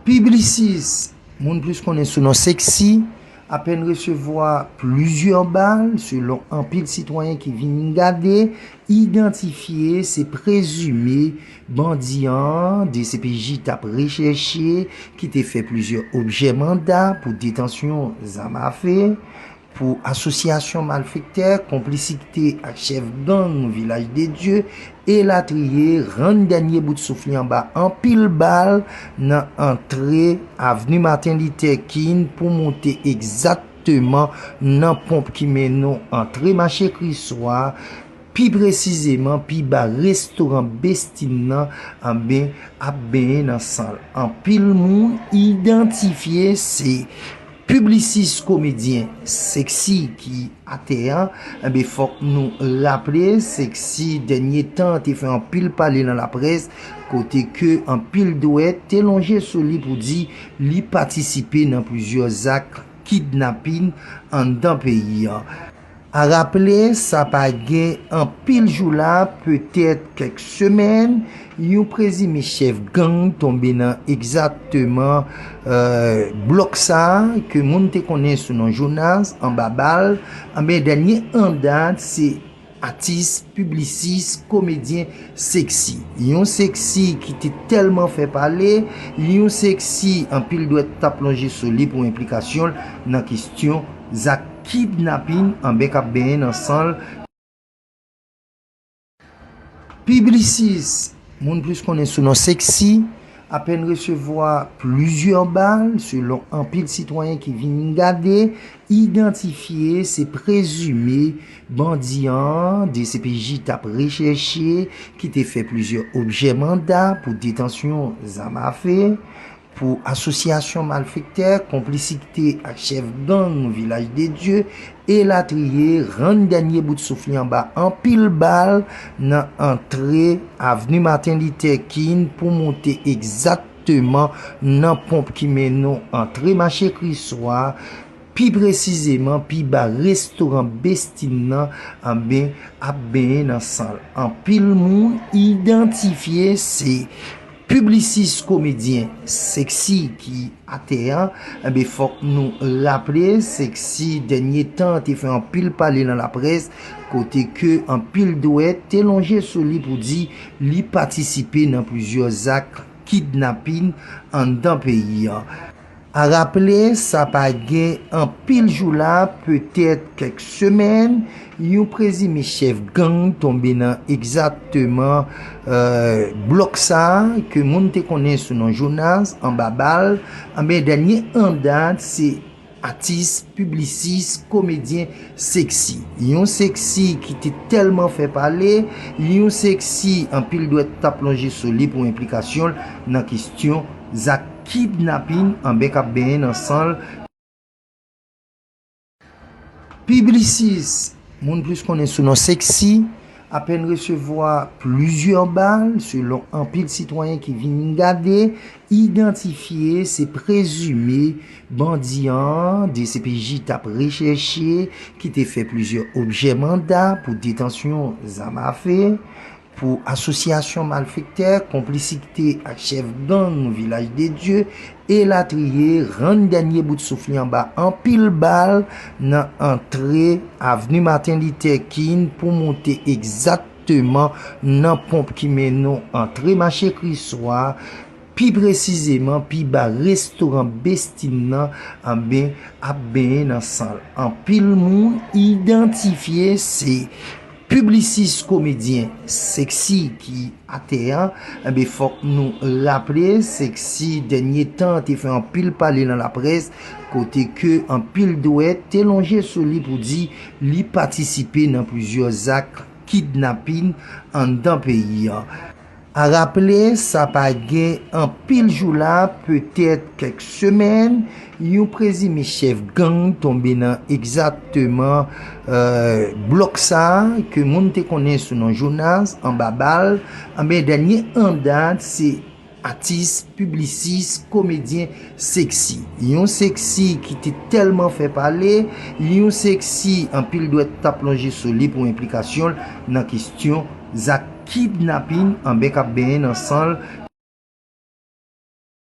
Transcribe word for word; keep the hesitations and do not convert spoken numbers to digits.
Publicis, moun plis konnen sou non Sexy, apèn resevwa plizyè bal, selon anpil sitwayen ki vin gade, idantifye se prezime bandi an, D C P J t ap rechèche, ki te fè plizyè objè manda pou detansyon zam afe, pou asosyasyon malfektè, konplisite ak chèf gang Vilaj de Dye, elatriye, rann dènye bout souf li anba anpil bal nan antre Avni Martin Luther King pou monte egzakteman nan ponp ki mennen w antre mache Kriswa, pi presizeman, pi ba restoran Bestin nan, anben, ap benyen nan san l. Anpil moun idantifye se Publicis komedyen Sexy ki atè a. Enben, fòk nou raple, Sexy dènye tan te fè anpil pale nan laprès, kote ke anpil dwèt te lonje sou li pou di li patisipe nan plizyè zak kidnapin anndan peyi a. A raple, sa pa gen anpil jou la, petèt kèk semèn, yon prezime chèf gang tonbe nan egzakteman, euh, blòk sa a, ke moun te konnen sou non Jonas, anba bal. Anben, dènye an dat, se atis, piblisis, komedyen Sexy. Yon Sexy ki te tèlman fè pale, yon Sexy anpil dwèt t ap lonje sou li pou enplikasyon l nan kesyon zak kidnapin anben k ap benyen nan san l. Publicis, moun plis konnen sou non Sexy, apèn resevwa plizyè bal, selon anpil sitwayen ki vin gade, idantifye se prezime bandi an, D C P J t ap rechèche, ki te fè plizyè objè manda pou detansyon zam afe, pou asosyasyon malfektè, konplisite ak chèf gang Vilaj de Dye, elatriye, rann dènye bout souf li anba anpil bal nan antre Avni Martin Luther King pou monte egzakteman nan ponp ki mennen w antre mache Kriswa, pi presizeman, pi ba restoran Bestin nan, anben, ap benyen nan san l. Anpil moun idantifye se piblisis komedyen Sexy ki atè a. Enben, fòk nou raple, Sexy dènye tan te fè anpil pale nan laprès, kote ke anpil dwèt te lonje sou li pou di li patisipe nan plizyè zak kidnapin anndan peyi a. A raple, sa pa gen anpil jou la, petèt kèk semèn, yon prezime chèf gang tonbe nan egzakteman, euh, blòk sa a, ke moun te konnen sou non Jonas, anba bal. Anben, dènye an dat, se atis, piblisis, komedyen Sexy. Yon Sexy ki te tèlman fè pale, yon Sexy anpil dwèt t ap lonje sou li pou enplikasyon l nan kesyon zak kidnapin anben k ap benyen nan san l. Publicis, moun plis konnen sou non Sexy, apèn resevwa plizyè bal, selon anpil sitwayen ki vin gade, idantifye se prezime bandi an, D C P J t ap rechèche, ki te fè plizyè objè manda pou detansyon zam afe, pou asosyasyon malfektè, konplisite ak chèf gang Vilaj de Dye, elatriye, rann dènye bout souf li anba anpil bal nan antre Avni Martin Luther King pou monte egzakteman nan ponp ki mennen w antre mache Kriswa, pi presizeman, pi ba restoran Bestin nan, anben, ap benyen nan san l. Anpil moun idantifye se piblisis komedyen Sexy ki atè a. Enben, fòk nou raple, Sexy dènye tan te fè anpil pale nan laprès, kote ke anpil dwèt te lonje sou li pou di li patisipe nan plizyè zak kidnapin anndan peyi a. A raple, sa pa gen anpil jou la, petèt kèk semèn, yon prezime chèf gang tonbe nan egzakteman, euh, blòk sa a, ke moun te konnen sou non Jonas, anba bal. Anben, dènye an dat, se atis, piblisis, komedyen Sexy. Yon Sexy ki te tèlman fè pale, yon Sexy anpil dwèt t ap lonje sou li pou enplikasyon l nan kesyon zak kidnapin anben k ap benyen nan san l.